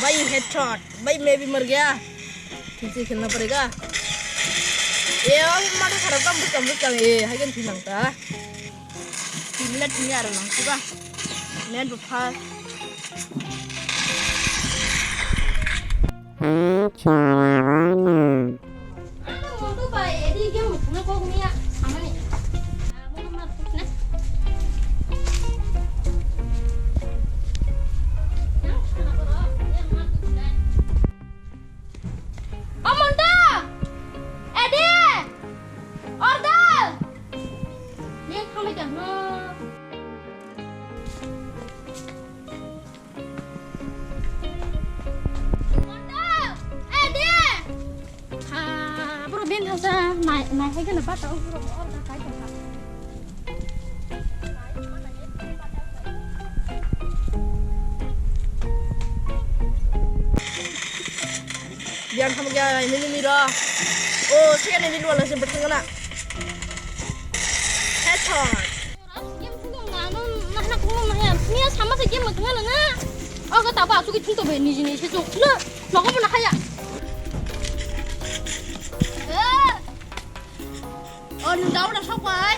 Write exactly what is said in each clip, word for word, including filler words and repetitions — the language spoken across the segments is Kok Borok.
Ai headshot. Bhai, मैं भी मर गया। ठीक से खेलना पड़ेगा। ये, और मार खराब काम, बुझ काम, बुझ काम, ये, हाय, क्या ठीक लगता है? Team le team aro nang siba. Nen bu pha. Ah, chora wana. O Monto! Ede! Ordal! Nek hambai tang no. Monto! Ede! Ha, boro ben thasa, nai, nai hai gana bata o boro order kai tong kha. Biang kamu kya ini miro. Oh, siya ini dua nasi bertengah nak. Headshot. Game thung na no na na ko na ya. Ni sama se game thung na na. Oh, ka taba su ki thung to be ni ni se so. Na, na ko na kaya. Oh, nung daw na sok bai.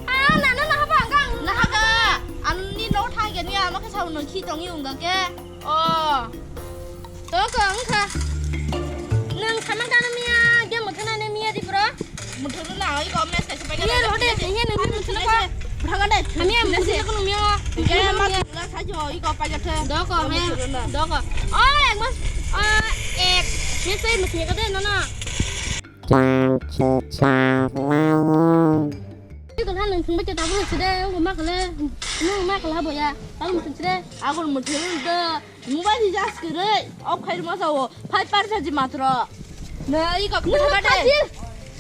Ah, na na na haba ang. Na haba. An ni no thang ge ni ano ke sa no khi tong yung ga ke. Oh. To ko ang kha. Nang sama kana miya, ge muthu na ne miya di bro. Muthu na oi ko mes ka sipai. Miya ro de, miya nang muthu na ko. Bro ga de. Miya muthu na ko miya. Ge ma la sa jo oi ko pa ga the. Do ko me. Do ko. Oh, ek mas. Ah, ek. Ni sai muthu ka de no na. Chang chi cha lai. Iko than nang thung ba ke tabuk side, iko ma kale, nang ma kala boya, tabuk side. Agon muthu de. Mobile recharge kwrwi, off khairwma sao, five percent ji matro. Nai, kok thaka de.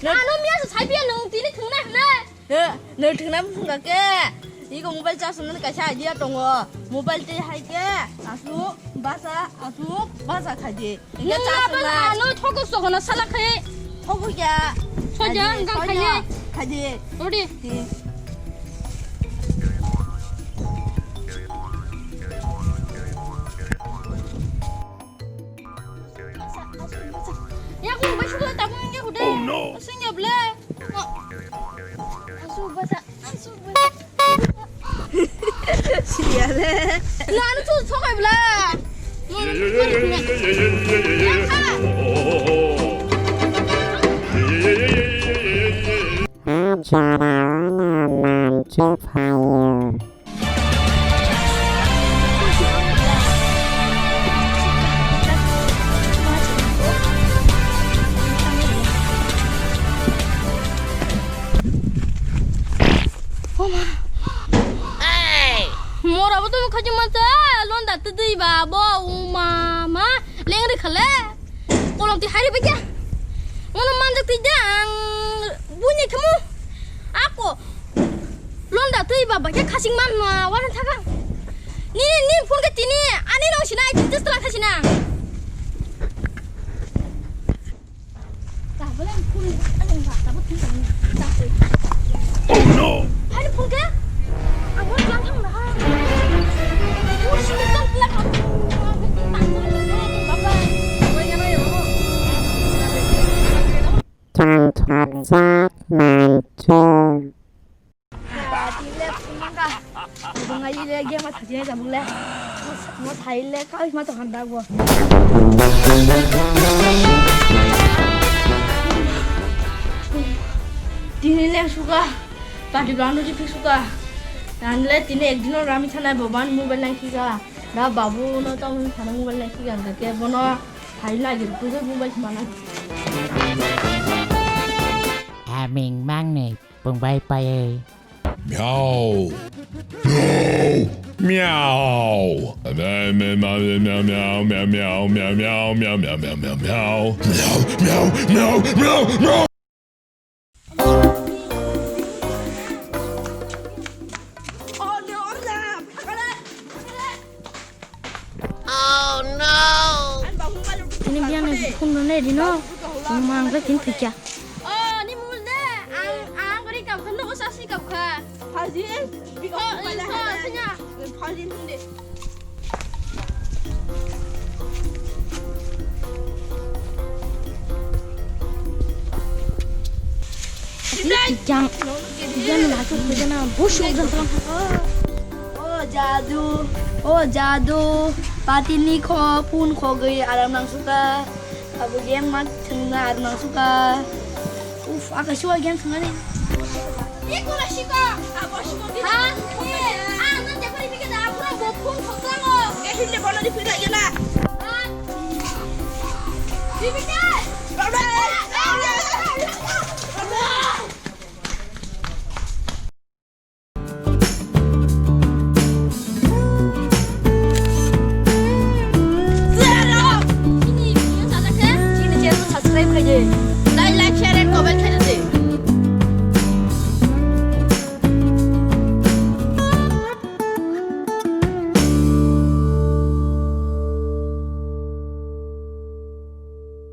Ano miya sa sai biya nung tini thungna hwnwi. He, nung thungna phunga ke. Iko mobile charge nani kaisa idea tongo. Mobile tei hai ke, asuk, basa, asuk, basa khaidi. Iko charge nai. Ano thogo sogo na sala khai. Thogo ya. Soja, engkang khaidi. Khaidi. Odi. He. Ya, aku bai sudah tabung ya udah. Oh, no. Asing ya bela. Asu basa, asu basa. Siale. Lah, anu tu sok ai bela. Ajarana manchu payu. Mora bo to khaji mata londa tdui ba bo uma ma lengri khale. Kolom ti hari ba kya? Mono manjak ti dang. Buini khamu. Ako. Londa twi ba bakhe khasing man ma wana thaka. Ni, ni phone khe tini ani rong sina ai twi twi tla khasina. Oh no! Ani phone khe? Ang phone khe lang thang na. Oh, sini tang tla kham. Bye bye. Tongthokjak manchu. Tile phunukha. Bunga ile game thajina jabuk le. Mo saile kau ma to handa go. Tini le suka. Pati bang do jipik suka. Nanle tini ekdino rami thana boban mobile nang kika. Da babu no tamo thana mobile nang kika ke bono. Hai lagi rukui mobile mana. Aming mangne pung bai pai. Miau. Miau. Miau. Miau. Oh no! Tini biang ni phone rw nai rino. Mang khe tini thikya. Oh, ni mul de. Ang, ang gari kap kha, no sa si kap kha. Phaji, biko. Oh, pala so, hana. Sanya. Phaji thung de. Yang, yang lagi kerja na bos yang jalan. O jadu, o jadu, pati ni kho, phone kho gwi aram nang suka. Abo game ma thwngna aram nang suka. Uf, aka shuwa game thwngani. Ye kula shika, abo shika. Ha? Ye, ah, nan japari bike da, abura bo phone kho tango. Eh, hinde bola di pira gela. Ha? Di pira.